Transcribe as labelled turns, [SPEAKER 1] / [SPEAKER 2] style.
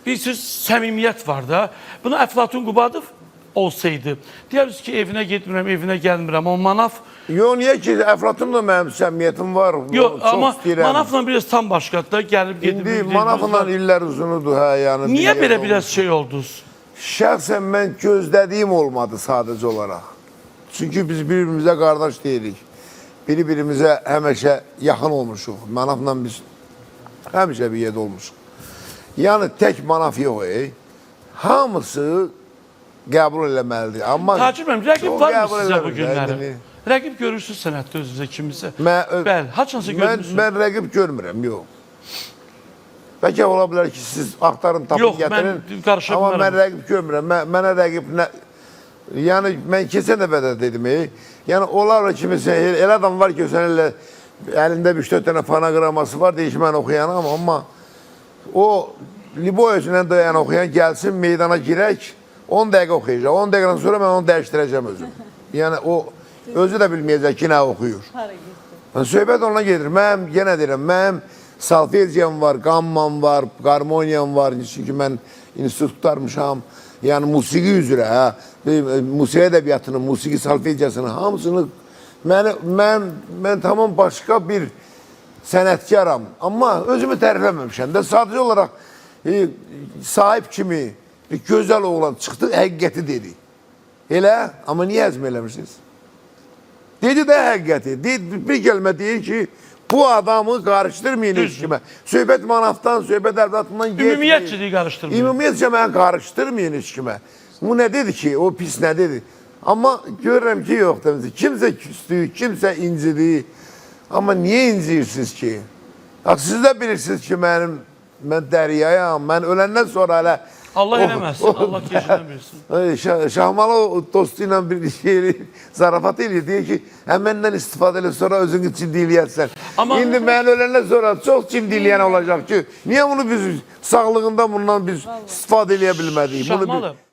[SPEAKER 1] Bilirsiniz, səmimiyyət var da. Buna Əflatun Qubadov olsaydı, deyəriz ki, evinə getmirəm, evinə gəlmirəm. Amma Manaf,
[SPEAKER 2] Yox, niyə ki, Əflatunla mənim səmimiyyətim var.
[SPEAKER 1] yox,
[SPEAKER 2] Çox
[SPEAKER 1] amma
[SPEAKER 2] istəyirəm.
[SPEAKER 1] Manafla biraz tam başqadır da, gəlib gedib.
[SPEAKER 2] İndi Manafla illər uzunudur, hə, yəni.
[SPEAKER 1] Niyə
[SPEAKER 2] bir
[SPEAKER 1] belə
[SPEAKER 2] yerdə
[SPEAKER 1] biraz şey oldunuz?
[SPEAKER 2] Şəxsən mən gözlədiyim olmadı sadəcə olaraq. Çünki biz bir-birimizə qardaş deyilik. Biri-birimizə həmişə yaxın olmuşuq. Manafla biz həmişə bir yerdə olmuşuq. Yəni tək Manaf yox, ey. Hamısı qəbul eləməlidir. Amma
[SPEAKER 1] Tacir müəllim, rəqib
[SPEAKER 2] çox
[SPEAKER 1] var mı
[SPEAKER 2] qəbul
[SPEAKER 1] sizə bu
[SPEAKER 2] eləmir,
[SPEAKER 1] günləri?
[SPEAKER 2] yəni.
[SPEAKER 1] Rəqib görürsünüz sənətdə özünüzə kimisə?
[SPEAKER 2] Mən,
[SPEAKER 1] Bəli, haçansa görmüsünüz.
[SPEAKER 2] Mən rəqib görmürəm, yox. Bəlkə ola bilər ki, siz axtarın, tapın,
[SPEAKER 1] Yox, mən
[SPEAKER 2] gətirin.
[SPEAKER 1] qarışa
[SPEAKER 2] Amma mən
[SPEAKER 1] bilmərəm.
[SPEAKER 2] rəqib görmürəm. Mənə rəqib nə... Yəni, mən keçən dəfə də dedim, ey. Yəni, olar ki, kimisə, elə adam var ki, sən elə əlində bir 3-4 dənə fonoqraması var, deyir ki, mən oxuyanam, amma o Liboy özündən dayan oxuyan gəlsin, meydana girək, 10 dəqiqə oxuyacaq. 10 dəqiqədən sonra mən onu dəyişdirəcəm özüm. Yəni, o özü də bilməyəcək ki, nə oxuyur. Yəni, söhbət ondan gedir. Mənim, yenə deyirəm, mənim salfeciyam var, qammam var, qarmoniyam var. Çünki mən institut qurtarmışam. Yəni, musiqi üzrə, hə, musiqi ədəbiyyatını, musiqi salfeciyasını, hamısını mən tamam başqa bir sənətkaram. Amma özümü tərifləməmişəm də. Sadəcə olaraq sahib kimi bir gözəl oğlan çıxdı, həqiqəti dedi. Elə, amma niyə həzm eləmişsiniz? Dedi də həqiqəti. Dedi, bir kəlmə deyir ki, bu adamı qarışdırmayın heç kimə. Söhbət Manafdan, söhbət Əflatundan getmir.
[SPEAKER 1] Ümumiyyətcə deyir, qarışdırmayın.
[SPEAKER 2] Ümumiyyətcə məni qarışdırmayın heç kimə. Bu nə dedi ki, o pis nə dedi? Amma görürəm ki, yox demişdi. Kimsə küstü, kimsə incidi. Amma niyə inciyirsiniz ki? Bax, siz də bilirsiniz ki, mən dəryayam, mən öləndən sonra hələ...
[SPEAKER 1] Allah eləməsin, Allah gecindən versin.
[SPEAKER 2] Şahmalı o dostu ilə bir şey zarafat eləyir. Deyir ki, hə məndən istifadə elə sonra özünü cimdiləyərsən.
[SPEAKER 1] Amma-
[SPEAKER 2] İndi mən öləndən sonra çox cimdiləyən olacaq ki, niyə bunu biz sağlığında bundan biz istifadə eləyə bilmədik? Bunu
[SPEAKER 1] Şahmalı,